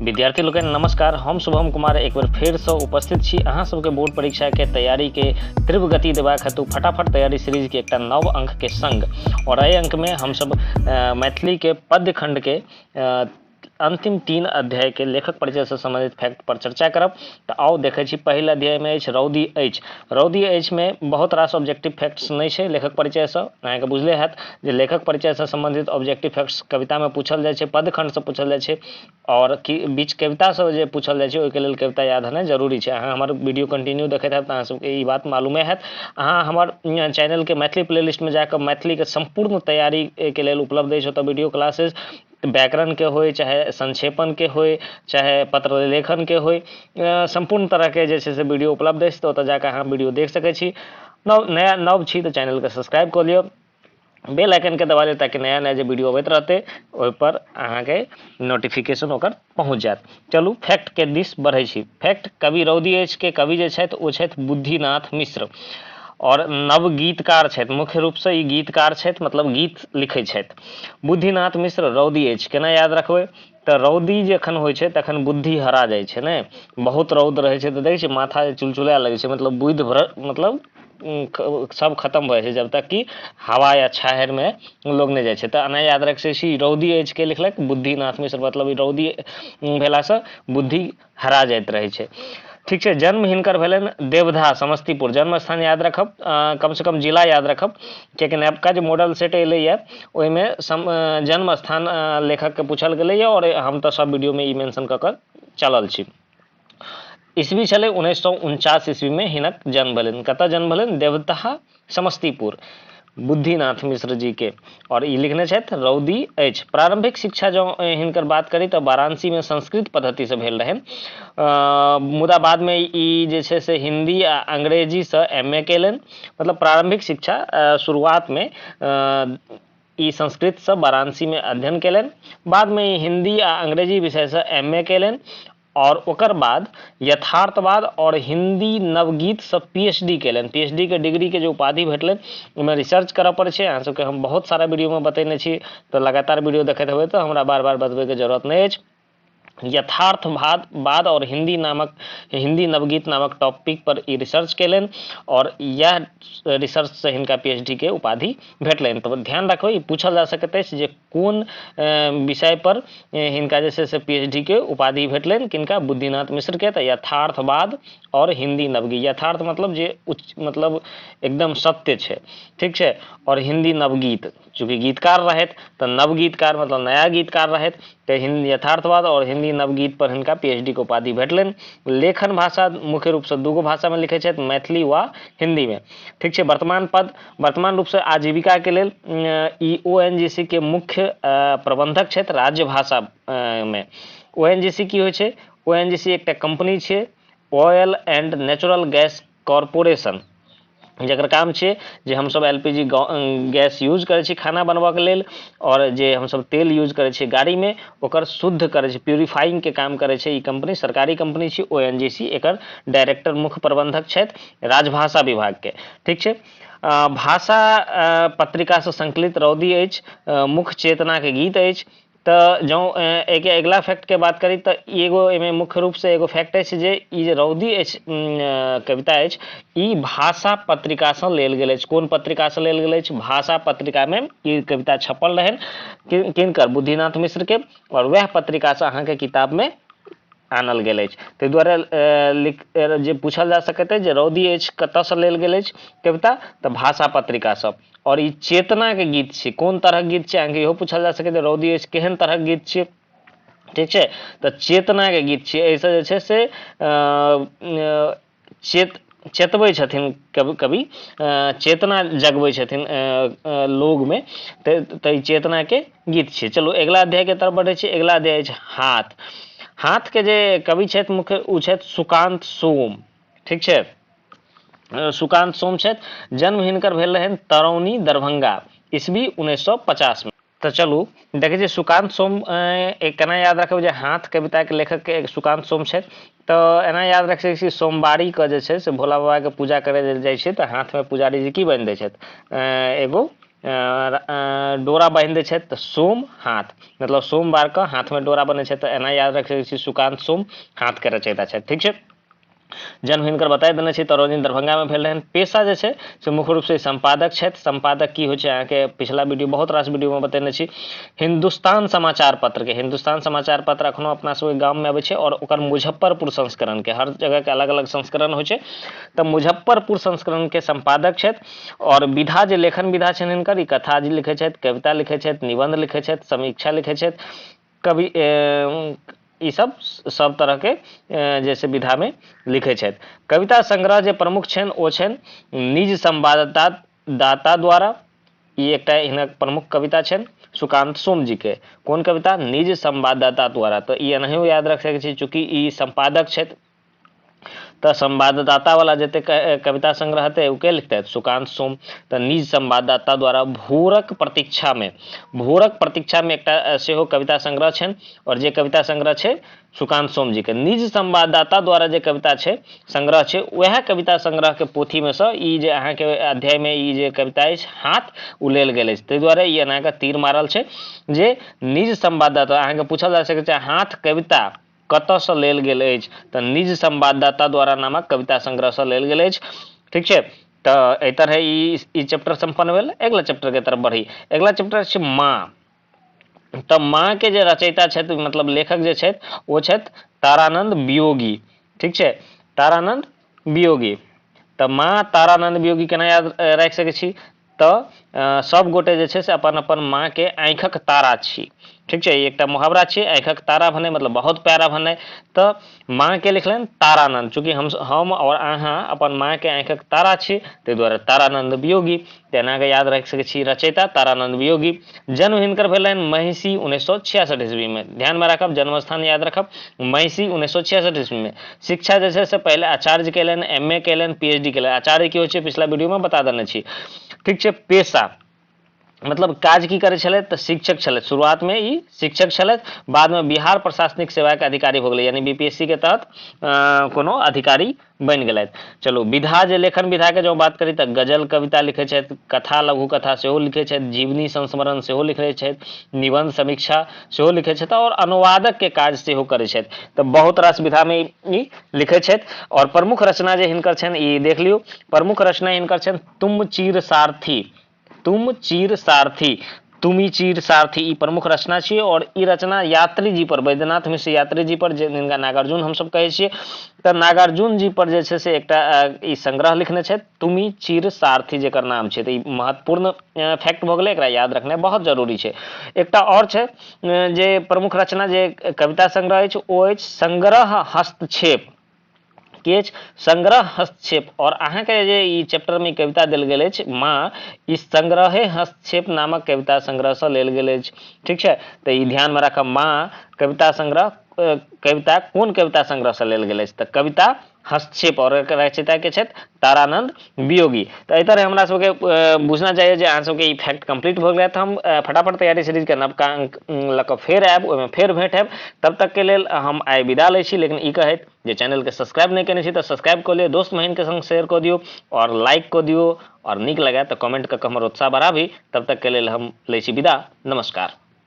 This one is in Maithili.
विद्यार्थी लोकनि नमस्कार, हम शुभम कुमार एक बेर फेरसँ उपस्थित छी अहाँ सबके बोर्ड परीक्षाके तैयारीके तीव्र गति देबाक हेतु फटाफट तैयारी सीरीजके एकटा नव अंकके संग। और एहि अंकमे हमसब मैथिलीके पद्य खंडके अंतिम 3 अध्यायके लेखक परिचयसँ संबंधित फैक्ट पर चर्चा करब। तऽ आउ देखै छी। पहिल अध्यायमे अछि रौदी अछि। रौदी अछिमे बहुत रास ऑब्जेक्टिव फैक्ट्स नहि छै लेखक परिचयसँ। अहाँके बुझले हैत जे लेखक परिचयसँ संबंधित ऑब्जेक्टिव फैक्ट्स कवितामे पूछल जाइ छै, पद्य खंडसँ पूछल जाइ छै, आओर कि बीच कवितासँ जे पूछल जाइ छै ओहिके लेल कविता याद होनाइ जरूरी छै। अहाँ हमर वीडियो कंटिन्यू देखैत हैब तऽ अहाँ सबके ई बात मालूमे हैत। अहाँ हमर चैनलके मैथिली प्लेलिस्टमे जाकऽ मैथिलीके सम्पूर्ण तैयारीके लेल उपलब्ध अछि ओतऽ वीडियो क्लासेज, व्याकरणके होइ चाहे संक्षेपणके होइ चाहे पत्र लेखनके होइ, सम्पूर्ण तरहके जे छै से वीडियो उपलब्ध अछि। तऽ ओतऽ जाकऽ अहाँ वीडियो देख सकै छी। नया नव छी तऽ चैनलके सब्सक्राइब कऽ लिअ, बेल आइकनके दबा लिअ ताकि नया नया जे वीडियो अबैत रहतै ओहिपर अहाँके नोटिफिकेशन ओकर पहुँच जायत। चलू फैक्टके दिस बढ़ै छी। फैक्ट कवि रौदी अछि के कवि जे छथि ओ छथि बुद्धिनाथ मिश्र और नवगीतकार छथि। मुख्य रूपसँ ई गीतकार छथि, मतलब गीत लिखै छथि। बुद्धिनाथ मिश्र रौदी अछि केना याद रखबै? तऽ रौदी जखन होइ छै तखन बुद्धि हरा जाइ छै ने, बहुत रौद रहै छै तऽ देखै छियै माथा जे चुलचुलाए लगै छै, मतलब बुद्धि भर मतलब सब खतम भऽ जाइ छै जब तक कि हवा या छाहरिमे लोग नहि जाइ छै। तऽ एना याद रखि सकै छी रौदी अछि के लिखलक बुद्धिनाथ मिश्र, मतलब ई रौदी भेलासँ बुद्धि हरा जाइत रहै छै। ठीक छै। जन्म हिनकर भेलनि देवधा समस्तीपुर। जन्म स्थान याद रखब, कमसँ कम जिला याद रखब, कियाकि नवका जे मॉडल सेट एलैए ओहिमे जन्म स्थान लेखकके पूछल गेलैए और हम तऽ सब वीडियोमे ई मेंशन कऽ कऽ चलल छी। ईस्वी छलै 1949 ईस्वीमे हिनक जन्म भेलनि। कतऽ जन्म भेलनि? देवदहा समस्तीपुर, बुद्धिनाथ मिश्र जी के। और ई लिखने छथि रौदी अछि। प्रारंभिक शिक्षा जँ हिनकर बात करी तऽ वाराणसीमे संस्कृत पद्धतिसँ भेल रहनि, मुदा बादमे ई जे छै से हिंदी आ अंग्रेजीसँ एम ए केलनि। मतलब प्रारंभिक शिक्षा शुरुआतमे ई संस्कृतसँ वाराणसीमे अध्ययन केलनि, बादमे ई हिंदी आ अंग्रेजी विषयसँ एम ए केलनि और ओकर बाद यथार्थवाद और हिंदी नवगीतसँ पी एच डी केलनि। पी एच डी के डिग्रीके जे उपाधि भेटलनि ओहिमे रिसर्च करऽ पड़ै छै। अहाँ सबके हम बहुत सारा वीडियोमे बतेने छी, तऽ लगातार वीडियो देखैत हेबै तऽ हमरा बार बार बतबैके जरूरत नहि अछि। यथार्थवाद बाद और हिंदी नवगीत नामक टॉपिक पर ई रिसर्च केलनि और इएह रिसर्चसँ हिनका पी एच डी के उपाधि भेटलनि। तऽ ध्यान रखबै, ई पूछल जा सकैत अछि जे कोन विषय पर हिनका जे छै से पी एच डी के उपाधि भेटलनि, किनका? बुद्धिनाथ मिश्र के। तऽ यथार्थवाद और हिंदी नवगीत। यथार्थ मतलब जे उच्च, मतलब एकदम सत्य छै, ठीक छै, और हिंदी नवगीत, चूँकि गीतकार रहथि तऽ नवगीतकार मतलब नया गीतकार रहथि, तऽ यथार्थवाद और हिंदी नवगीत पर हिनका पी एच डी के उपाधि भेटलनि। लेखन भाषा मुख्य रूपसँ दूगो भाषामे लिखै छथि, मैथिली वा हिन्दीमे। ठीक छै। वर्तमान पद, वर्तमान रूपसँ आजीविकाके लेल ई ओ N G C के मुख्य प्रबंधक छथि राज्य भाषा मे। ओ N G C की होइ छै? ओ N G C एकटा कंपनी छियै, oil and natural gas corporation, जकर काम छियै जे हमसब L P G gas use करै छी खाना बनबऽके लेल और जे हमसब तेल यूज करै छियै गाड़ीमे ओकर शुद्ध करै छै, प्यूरिफाइंगके काम करै छै ई कंपनी। सरकारी कंपनी छी ओ N G C. एकर डायरेक्टर मुख्य प्रबंधक छथि राजभाषा विभागके। ठीक छै। भाषा पत्रिकासँ संकलित रौदी अछि मुख्य चेतनाके गीत अछि। तऽ जँ एहिके अगिला फैक्टके बात करी तऽ एगो एहिमे मुख्य रूपसँ एगो फैक्ट अछि जे ई जे रौदी अछि कविता अछि ई भाषा पत्रिकासँ लेल गेल अछि। कोन पत्रिकासँ लेल गेल अछि? भाषा पत्रिकामे ई कविता छपल रहनि। किनकर? बुद्धिनाथ मिश्रके। आओर वएह पत्रिकासँ अहाँके किताबमे आनल गेल अछि। ताहि दुआरे लिख जे पूछल जा सकैत अछि जे रौदी अछि कतऽसँ लेल गेल अछि कविता, तऽ भाषा पत्रिकासँ। आओर ई चेतनाके गीत छी। कोन तरहक गीत छै? अहाँके इहो पूछल जा सकैत छै रौदी अछि केहन तरहक गीत छियै। ठीक छै। तऽ चेतनाके गीत छियै। एहिसँ जे छै से चेतबै छथिन कवि, कवि चेतना जगबै छथिन लोगमे, तऽ ई चेतनाके गीत छियै। चलू अगिला अध्यायके तरफ बढ़ै छी। अगिला अध्याय अछि हाथ। हाथके जे कवि छथि मुख्य ओ छथि सुकान्त सोम। ठीक छै। सुकान्त सोम छथि। जन्म हिनकर भेल रहनि तरौनी दरभंगा ईस्वी 1950 मे। तऽ चलू देखै छियै सुकान्त सोम केना याद रखबै जे हाथ कविताके लेखकके सुकान्त सोम छथि। तऽ एना याद रख सकै छी, सोमवारीके जे छै से भोला बाबाके पूजा करै लेल जाइ छै तऽ हाथमे पुजारी जी की बान्हि दै छथि? एगो डोरा बान्हि दै छथि? तऽ सोम हाथ, मतलब सोमवारके हाथमे डोरा बन्है छथि। तऽ एना याद रखि सकै छी, सुकांत सोम हाथके रचयिता छथि। ठीक छै, जन्म हिनकर बता देने छी, तरौनी दरभंगामे भेल रहनि। पेशा जे छै से मुख्य रूपसँ सम्पादक छथि। सम्पादक की होइ छै अहाँके पिछला वीडियो, बहुत रास वीडियोमे बतेने छी। हिन्दुस्तान समाचार पत्रके, हिन्दुस्तान समाचार पत्र एखनो अपना सबके गाममे अबै छै, आओर ओकर मुजफ्फरपुर संस्करणके, हर जगहके अलग अलग संस्करण होइ छै, तऽ मुजफ्फरपुर संस्करणके सम्पादक छथि। आओर विधा जे लेखन विधा छनि हिनकर, ई कथा जे लिखै छथि, कविता लिखै छथि, निबन्ध लिखै छथि, समीक्षा लिखै छथि, कवि, ई सब सब तरहके जैसे विधामे लिखै छथि। कविता संग्रह जे प्रमुख छनि ओ छनि निज संवाददाता दाता द्वारा, ई एकटा हिनक प्रमुख कविता छनि सुकांत सोम जी के। कोन कविता? निज संवाददाता द्वारा। तऽ ई एनाहियो याद रख सकै छी, चूँकि ई सम्पादक छथि तऽ संवाददाता वाला जते कविता संग्रह हेतै ओ के लिखतै? सुकांत सोम। तऽ निज संवाददाता द्वारा भोरक प्रतीक्षा में, भोरक प्रतीक्षा में एकटा सेहो कविता संग्रह छनि, और जे कविता संग्रह छै सुकांत सोम जी के निज संवाददाता द्वारा जे कविता छै संग्रह छै, वएह कविता संग्रह के पोथी में से ई जे अहाँके अध्याय में ई जे कविता अछि हाथ, ओ लेल गेल अछि। ताहि दुआरे ई एना कऽ तीर मारल छै जे निज संवाददाता। अहाँके पूछल जा सकै छै हाथ कविता कतऽसँ लेल गेल अछि? तऽ निज संवाददाता द्वारा नामक कविता संग्रहसँ लेल गेल अछि। ठीक छै, तऽ एहि तरहे ई चैप्टर सम्पन्न भेल। अगिला चैप्टरके तरफ बढ़ी। अगिला चैप्टर छै माँ। तऽ माँ के जे रचयिता छथि, मतलब लेखक जे छथि, ओ छथि तारानंद वियोगी। ठीक छै, तारानंद वियोगी। तऽ माँ तारानंद वियोगी केना याद राखि सकै छी? तऽ सब गोटे जे छै से अपन अपन माँके आँखिक तारा छी। ठीक छै, ई एकटा मुहावरा छै, आँखिक तारा भने मतलब बहुत प्यारा भने। तऽ माँके लिखलनि तारानंद, चूँकि हम आओर अहाँ अपन माँके आँखिक तारा छी, ताहि दुआरे तारानंद वियोगी। तऽ एना कऽ याद राखि सकै छी, रचयिता तारानंद वियोगी। जन्म हिनकर भेलनि महिषी 1966 ईस्वीमे। ध्यानमे राखब, जन्मस्थान याद रखब, महिषी 1966 ईस्वीमे। शिक्षा जे छै से पहिले आचार्य कयलनि, एम ए कयलनि, पी एच डी कयलनि। आचार्य की होइ छै पिछला वीडियोमे बता देने छी। ठीक छै, पेशा मतलब काज की करै छलथि? तऽ शिक्षक छलथि। शुरुआतमे ई शिक्षक छलथि, बादमे बिहार प्रशासनिक सेवाके अधिकारी भऽ गेलै, यानी बी पी एस सी के तहत कोनो अधिकारी बनि गेलथि। चलू, विधा जे लेखन विधाके जँ बात करी तऽ गजल कविता लिखै छथि, कथा लघु कथा सेहो लिखै छथि, जीवनी संस्मरण सेहो लिखै छथि, निबन्ध समीक्षा सेहो लिखै छथि, आओर अनुवादकके काज सेहो करै छथि। तऽ बहुत रास विधामे ई लिखै छथि। आओर प्रमुख रचना जे हिनकर छनि ई देख लियौ। प्रमुख रचना हिनकर छनि तुम चीर सारथी, तुम चीर सारथी, तुमी चीर सारथी, ई प्रमुख रचना छियै। और ई रचना यात्री जी पर, वैद्यनाथ मिश्र यात्री जी पर, जे जिनका नागार्जुन हमसब कहै छियै, तऽ नागार्जुन जी पर जे छै से एकटा ई संग्रह लिखने छथि तुमी चीर सारथी, जेकर नाम छै। तऽ ई महत्वपूर्ण फैक्ट भऽ गेलै, एकरा याद रखनाइ बहुत जरूरी छै। एकटा आओर छै जे प्रमुख रचना जे कविता संग्रह अछि, ओ अछि संग्रह हस्तक्षेप। की अछि? संग्रह हस्तक्षेप। और अहाँके जे ई चैप्टर में कविता देल गेल अछि माँ, ई संग्रहे हस्तक्षेप नामक कविता संग्रहसँ लेल गेल अछि। ठीक छै, तऽ ई ध्यानमे राखब, माँ कविता संग्रह कविता कोन कविता संग्रहसँ लेल गेल अछि? तऽ कविता हस्तक्षेप। और एकर रचयिता के छथि तारानंद वियोगी। तऽ एहि तरह हमरा सबके बुझना चाहिए जे अहाँ सबके ई फैक्ट कंप्लीट भऽ गेल। तऽ हम फटाफट तैयारी सीरीज के नवका अंक लऽ कऽ फेर आयब, ओहिमे फेर भेंट हैब। तब तक के लेल हम आइ विदा लै छी, लेकिन ई कहैत जे चैनल के सब्सक्राइब नहि केने छी तऽ सब्सक्राइब कऽ लिअ, दोस्त महीन के संग शेयर कऽ दियौ और लाइक कऽ दियौ, और नीक लगे तऽ कमेंट कऽ के हमर उत्साह बढ़ाबी। तब तक के लेल हम लै छी विदा। नमस्कार।